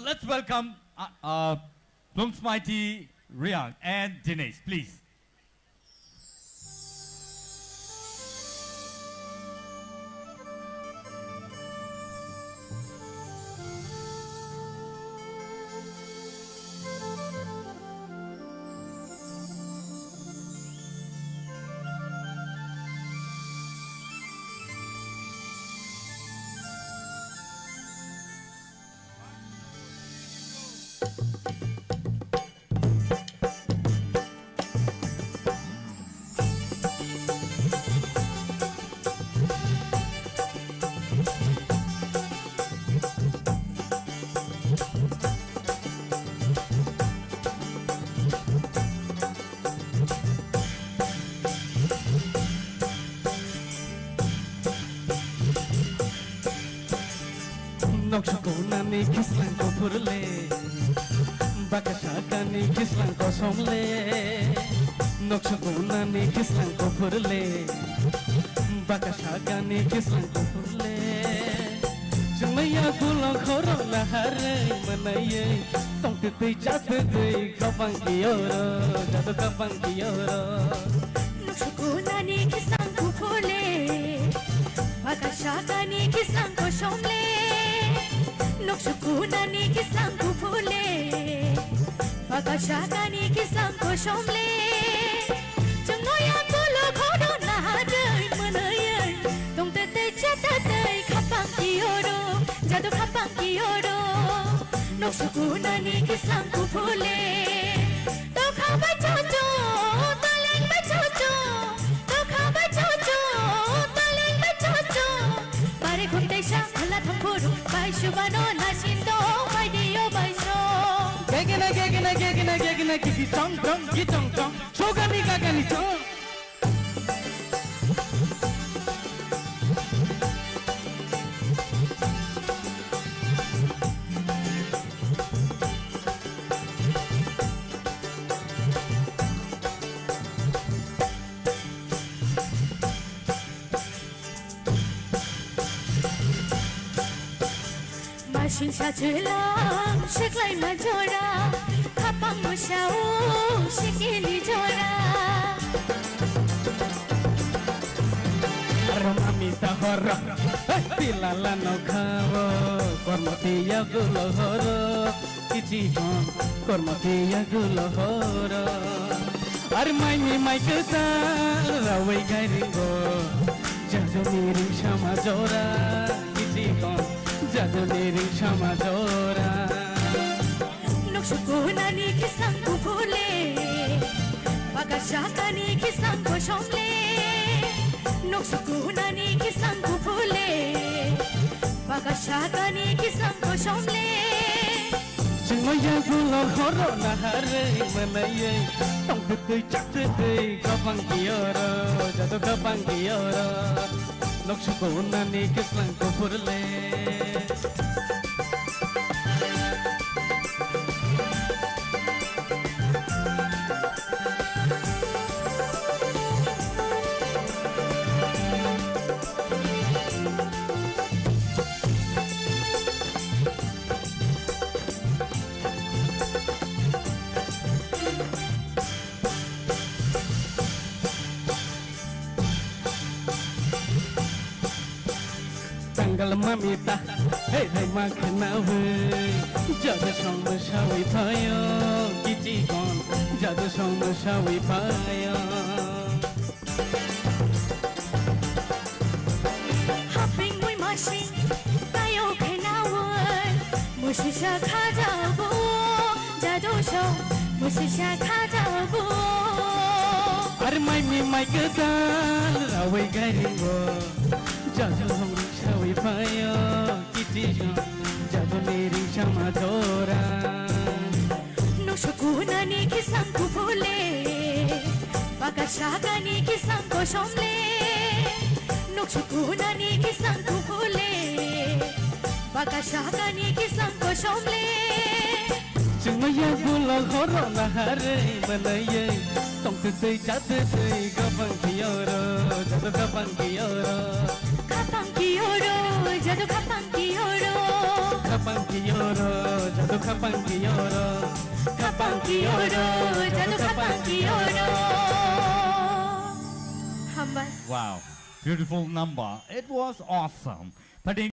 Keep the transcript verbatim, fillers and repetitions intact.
Let's welcome uh, uh, Plungsmaiti Riang and Dinesh, please. Noksa kunani kislang kuphur le, baka sakani kislang kosom le. Noksa kunani kislang kuphur le, baka sakani kislang kuphur le. Chwngmaya gulo khoro naharwi manaywi tongtwtwi chatwtwi khapang kiyoro, jado khapang kiyoro. Noksa kunani kislang kuphur le, baka sakani kislang kosom le. Noksa kunani kislang kuphur le, baka sakani kislang kosom le. Chwngno yang bolo khodo naharwi mwnwi, tongtwtwi chatwtwi khapang kiyoro, jado khapang kiyoro. Noksa kunani kislang kuphur le. Tokha bai chocho, taleng bai chocho. Tokha bai chocho, taleng bai chocho. Bare khunte sa khula thangphuru, bai subano nasin do, bai dio bai so. Gegena, gegena, gegena, gegena, gigi chong chong, gi chong chong. Sogani gagani chong. Masin sachilang siklai majora, khapang musao sikili jora. Aromami tahor, hey, tilala no khabo, kormo tiya gulo horo. Kichihon kormo tiya gulo horo. Ar maini mai kwtal rawi gairingo. Jaduni ring sama jora. Kichihon jaduni ring sama jora. Noksa kunani kislang kuphur le. Baka sakani kislang kosom le. Noksa kunani kislang kuphur le. Baka sakani kislang kosom le. Chwngno yagulo horo naharwi mwnwi, tongtwtwi chaktwtwi khapang kiyoro, jado khapang kiyoro. Noksa kunani kislang kuphur le. Tanggal mamita, hey, hey, ma khnawi. Jadu song ma sawi phayo, kichi kon. Jadu song ma sawi phayo. Haping mui masing, tayo khnawi. Musisa khajabu, jadu song, musisa khajabu. Ar mai mi mai kedal, rawi gairingo. Jadu hong sawi payo, kiti jong, jadu ni ring sama jora. Noksa kunani kislang kuphur le, baka sakani kislang kosom le. Noksa kunani kislang kuphur le, baka sakani kislang kosom le. Chwngno yagulo horo naharwi mwnwi, tongtwtwi chatwtwi gabang kiyoro, jadu gabang kiyoro. Khapang kiyoro, jadu khapang kiyoro. Khapang kiyoro, jadu Hambai. Wow, beautiful number. It was awesome. Phaidi